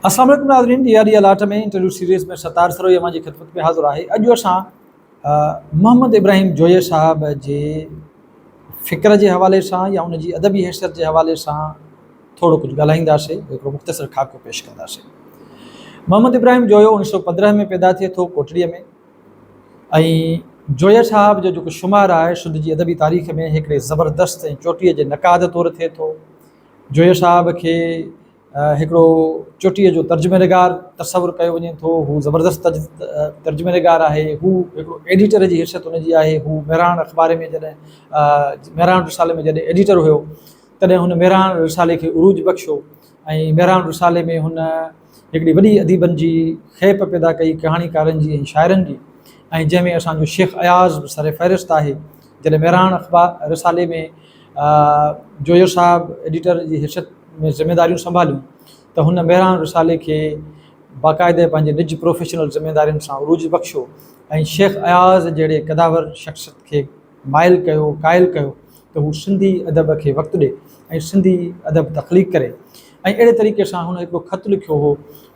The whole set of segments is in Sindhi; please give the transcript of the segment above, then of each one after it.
السلام عليڪم ناظرين D R D allot ۾ interview series ۾ Sattar Sarohi اوهان جي خدمت ۾ حاضر آهي اڄ اسان محمد ابراهيم جويي صاحب جي فڪر جي حوالي سان يا ان جي ادبي حيثيت جي حوالي سان ٿورو ڪجهه ڳالهائينداسين هڪڙو مختصر خاڪو پيش ڪنداسين محمد ابراهيم جويو 1915 ۾ پيدا ٿئي ٿو ڪوٽڙي ۾ ۽ جويي صاحب جو جيڪو شمار آهي سنڌ جي ادبي تاريخ ۾ هڪڙي زبردست ۽ چوٽيء جي نقاد طور ٿئي ٿو جويي صاحب کي هڪڙو چوٽيء جو ترجمي نگار تصور ڪيو وڃي ٿو. هو زبردست ترجمي نگار آهي. هو هڪڙو ايڊيٽر جي حيثيت هن جي آهي. هو مهراڻ اخبار ۾ جڏهن مهراڻ رسالي ۾ جڏهن ايڊيٽر هيو تڏهن هن مهراڻ رسالي کي عروج بخشيو ۽ مهراڻ رسالي ۾ هن هڪڙي وڏي اديبن جي کيپ پيدا ڪئي، ڪهاڻيڪارن جي ۽ شاعرن جي ۽ جنهن ۾ اسان جو شيخ اياز به سر فهرست آهي. جڏهن مهراڻ اخبار رسالي ۾ جويو صاحب ايڊيٽر جي حيثيت ۾ ذميداريون سنڀاليون ته هن مهراڻ رسالي کي باقاعده پنهنجي نج پروفيشنل ذميدارين سان عروج بخشيو ۽ شيخ اياز جهڙي قداور شخصيت کي مائل ڪيو، قائل ڪيو ته هو سنڌي ادب کي وقت ڏي ۽ سنڌي ادب تخليق ڪري ۽ اهڙي طريقي سان هن هڪڙو خط لکيو هو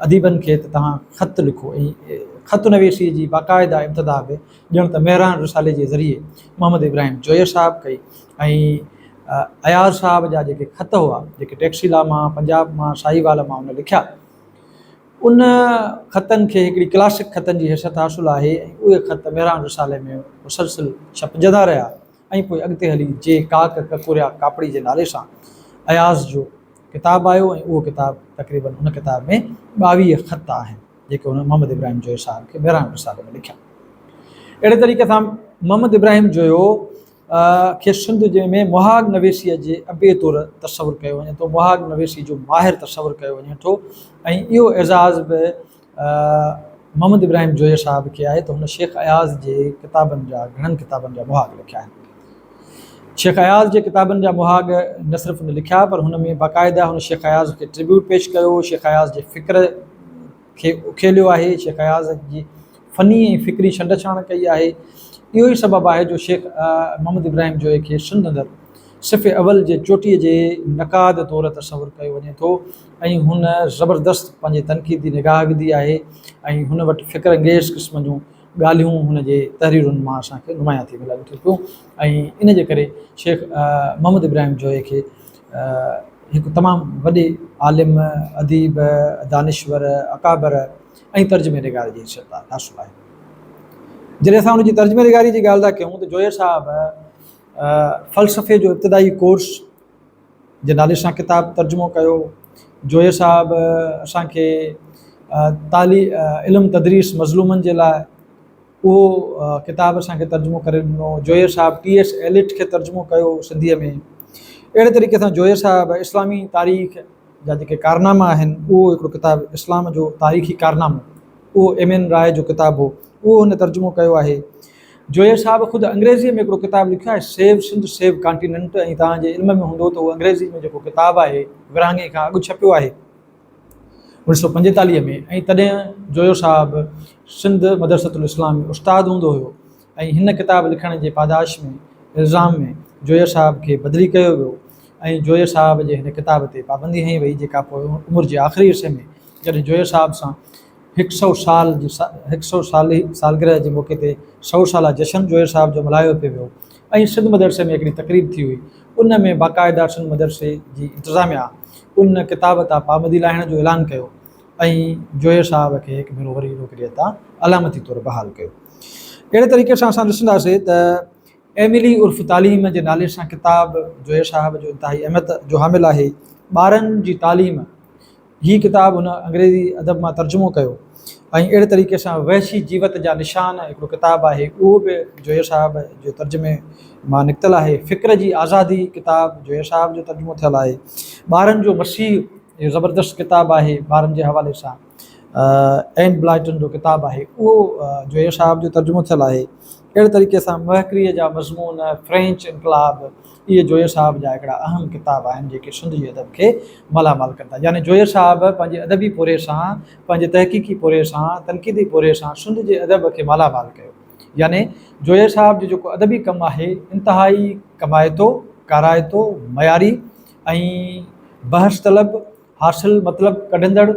اديبن کي ته توهان خط لکو ۽ خط نويسي جي باقاعده ابتدا به ڄڻ ته مهراڻ رسالي جي ذريعي محمد ابراهيم جويي صاحب ڪئي ۽ اياز صاحب جا جيڪي خط هئا، جيڪي ٽيڪسيلا مان، پنجاب مان، ساهيوال مان هن لکيا، ان خطن کي هڪڙي ڪلاسڪ خطن جي حيثيت حاصل آهي ۽ اهي خط مهراڻ رسالي ۾ مسلسل ڇپجندا رهيا ۽ پوء اڳتي هلي جي ڪاڪ ڪڪوريا ڪاپڙي جي نالي سان اياز جو ڪتاب آيو ۽ اهو ڪتاب تقريبن ان ڪتاب ۾ 22 خط آهن. جيڪي هن محمد ابراهيم جويو صاحب کي مهراڻ رسالي ۾ لکيا. اهڙي طريقي سان محمد ابراهيم جويو کي سنڌ جي ۾ مهاڳ نويسيء جي ابي طور تصور ڪيو وڃي ٿو، مهاڳ نويسي جو ماهر تصور ڪيو وڃي ٿو ۽ اهو اعزاز به محمد ابراهيم جويي صاحب کي آهي ته هن شيخ اياز جي ڪتابن جا گهڻن ڪتابن جا مهاڳ لکيا آهن. شيخ اياز جي ڪتابن جا مهاڳ نه صرف هن لکيا پر هن ۾ باقاعده هن شيخ اياز کي ٽربيوٽ پيش ڪيو، شيخ اياز جي فڪر کي اکيليو آهي، شيخ اياز جي فني ۽ فڪري ڇنڊ ڇاڻ ڪئي آهي. اهو ئي سبب آهي جو شيخ محمد ابراهيم جويي کي سنڌ اندر صف اول جي چوٽيء جي نقاد طور تصور ڪيو وڃي ٿو ۽ هن زبردست پنهنجي تنقيدي نگاهه وڌي آهي ۽ هن وٽ فڪر انگيز قسم جون ڳالهيون هن جي تحريرن مان اسان کي نمايان ٿي ملن ٿيون پيون ۽ ان جي ڪري شيخ محمد ابراهيم جويي کي هڪ تمام وڏي عالم، اديب، دانشور، اڪابر ۽ ترجمي نگار جي حيثيت حاصل آهي. جڏهن اسان ان جي ترجمي نگاري جي ڳالهه ٿا ڪيون ته جويي صاحب فلسفي جو ابتدائي ڪورس جي نالي سان ڪتاب ترجمو ڪيو. جويي صاحب اسان کي تعلي علم تدريس مظلومن جي لاء اهو ڪتاب اسان کي ترجمو ڪري ڏنو. جويي صاحب ٽي ايس ايليٽ کي ترجمو ڪيو سنڌيء ۾. اهڙي طريقي سان جويي صاحب اسلامي تاريخ جا جيڪي ڪارناما آهن اهو هڪڙو ڪتاب اسلام جو تاريخي ڪارنامو اهو ايم اين راء جو ڪتاب هو اهو هن ترجمو ڪيو آهي. جويي صاحب خود انگريزيء ۾ هڪڙو ڪتاب لکيو آهي سيو سنڌ سيو ڪانٽيننٽ ۽ توهان جي علم ۾ هوندو ته اهو انگريزي ۾ جيڪو ڪتاب آهي ورهاڱي کان اڳ ڇپيو آهي 1945 ۾ ۽ تڏهن جويو صاحب سنڌ مدرسة الاسلام ۾ استاد هوندو هيو ۽ هن ڪتاب لکڻ جي پاداش ۾ الزام ۾ جويي صاحب کي بدلي ڪيو ويو ۽ جويي صاحب جي هن ڪتاب تي پابندي هنئي وئي جيڪا پوء عمر جي آخري حصي ۾ جڏهن جويي صاحب سان هڪ سئو سال جي هڪ سئو سالي سالگرهه جي موقعي تي سئو سالا جشن جويي صاحب جو ملهايو پئي ويو ۽ سنڌ مدرسي ۾ هڪڙي تقريب ٿي هئي ان ۾ باقاعده سنڌ مدرسي جي انتظاميا ان ڪتاب تان پابندي لاهڻ جو اعلان ڪيو ۽ جويي صاحب کي هڪ ڀيرو وري نوڪريء تان علامتي طور بحال ڪيو. اهڙي طريقي سان اسان ڏسنداسين ته ايملي عرف تعليم جي نالي سان ڪتاب جويي صاحب جو انتهائي اهميت جو حامل آهي. ٻارن جي تعليم هي ڪتاب هن انگريزي ادب مان ترجمو ڪيو ۽ اهڙي طريقي سان وحشي جيوت جا نشان هڪڙو ڪتاب آهي اهو به جويي صاحب جي ترجمي مان نڪتل آهي. فڪر جي آزادي ڪتاب جويي صاحب جو ترجمو ٿيل آهي. ٻارن جو مسيح اهو زبردست ڪتاب آهي ٻارن جي حوالي سان اين بلائٽن جو ڪتاب آهي اهو جويي صاحب جو ترجمو ٿيل آهي. اهڙي طريقي سان مهڪريء جا مضمون، فرينچ انقلاب، اهي جويي صاحب جا هڪڙا اهم ڪتاب آهن جيڪي سنڌ جي ادب کي مالا مال ڪن ٿا. يعني جويي صاحب پنهنجي ادبي پورهيي سان، پنهنجي تحقيقي پورهيي سان، تنقيدي پورهيي سان سنڌ جي ادب کي مالا مال ڪيو. يعني جويي صاحب جو جيڪو ادبي ڪم آهي انتهائي ڪمائتو، ڪارائتو، معياري ۽ بحث طلب، حاصل مطلب ڪڍندڙ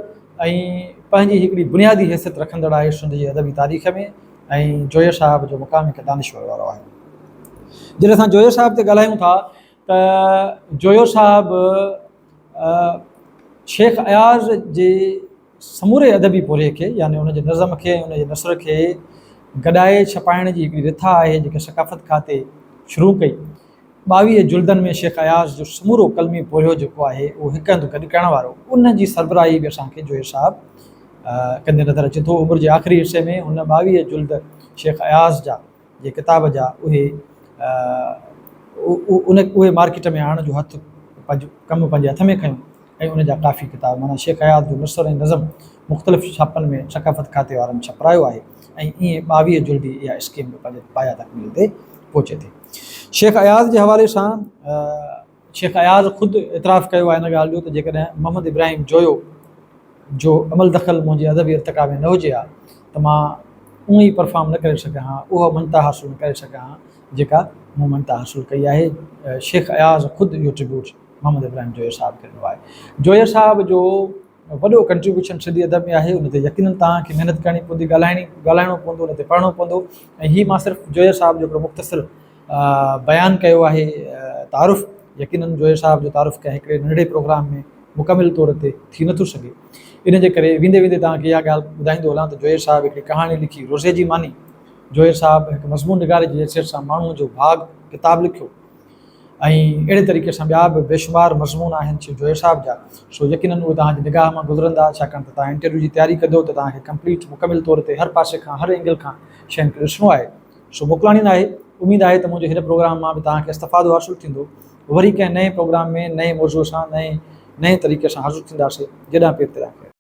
۽ پنهنجي هڪڙي بنيادي حيثيت رکندڙ آهي سنڌ جي ادبي تاريخ ۾ ۽ جويي صاحب جو مقام هڪ دانشور وارو آهي. جڏهن اسان جويي صاحب تي ڳالهايون ٿا ته جويو صاحب شيخ اياز جي سموري ادبي پورهيي کي يعني ان جي نظم کي ۽ ان جي نثر کي گڏائي ڇپائڻ جي هڪڙي رٿا آهي جيڪا ثقافت کاتي شروع ڪئي. 22 جلدن ۾ شيخ اياز جو سمورو قلمي پورهيو جيڪو آهي اهو هڪ هنڌ گڏ ڪرڻ وارو ان جي سربراهي به اسان کي جويي صاحب ڪندي نظر اچي ٿو. عمر جي آخري حصي ۾ هن 22 جلد شيخ اياز جا جي ڪتاب جا اهي ان اهي مارڪيٽ ۾ آڻڻ جو هٿ پنهنجو ڪم پنهنجي هٿ ۾ کنيو ۽ ان جا ڪافي ڪتاب معنيٰ شيخ اياز جو نثر ۽ نظم مختلف ڇاپن ۾ ثقافت کاتي وارن ڇپرايو آهي ۽ ائين 22 جلدي اها اسڪيم به پنهنجي پايا تڪميل تي پهچي ٿي. شيخ اياز جي حوالي سان شيخ اياز خود اعتراف ڪيو آهي ان ڳالهه جو ته جيڪڏهن محمد ابراهيم جويو جو عمل دخل منهنجي ادبي ارتقا ۾ نه هجي ها ته مان اونئن ئي پرفارم نه ڪري سگهان ها، اها مڃتا حاصل نه ڪري سگهان ها جيڪا مون مڃتا حاصل ڪئي آهي. شيخ اياز خود اهو ٽربيوٽ محمد ابراهيم جويو صاحب کي ڏنو آهي. جويو صاحب جو وڏو ڪنٽريبيوشن سنڌي ادب ۾ آهي، ان تي يقينن توهان کي محنت ڪرڻي پوندي، ڳالهائڻي ڳالهائڻو پوندو، ان تي پڙهڻو پوندو ۽ هي مان صرف جويو صاحب جو هڪڙو مختصر بيان ڪيو آهي تعارف، يقينن جويو صاحب جو تعارف ڪنهن هڪڙي ننڍڙي پروگرام ۾ مڪمل طور تي ٿي نٿو سگهي، ان جي ڪري ويندي ويندي توهان کي اها ڳالهه ٻڌائيندو هلان ته جويو صاحب هڪڙي ڪهاڻي لکي روزي جي ماني، جويو صاحب هڪ مضمون نگار جي حيثيت سان ماڻهوء جو ڀاڳ ڪتاب لکيو. ۽ اهڙي طريقي سان ٻيا به بيشمار مضمون آهن شيخ جويي صاحب جا سو يقينن اهي توهان جي نگاهه مان گذرندا ڇاڪاڻ ته توهان انٽرويو جي تياري ڪندو ته توهان کي ڪمپليٽ مڪمل طور تي هر پاسي کان هر اينگل کان شين کي ڏسڻو آهي سو موڪلاڻي ناهي اميد آهي ته منهنجي هن پروگرام مان به توهان کي استفادو حاصل ٿيندو وري ڪنهن نئين پروگرام ۾ نئين موضوع سان نئين نئين طريقي سان حاضر ٿينداسي جيڏانهن پير تيڏانهن خير.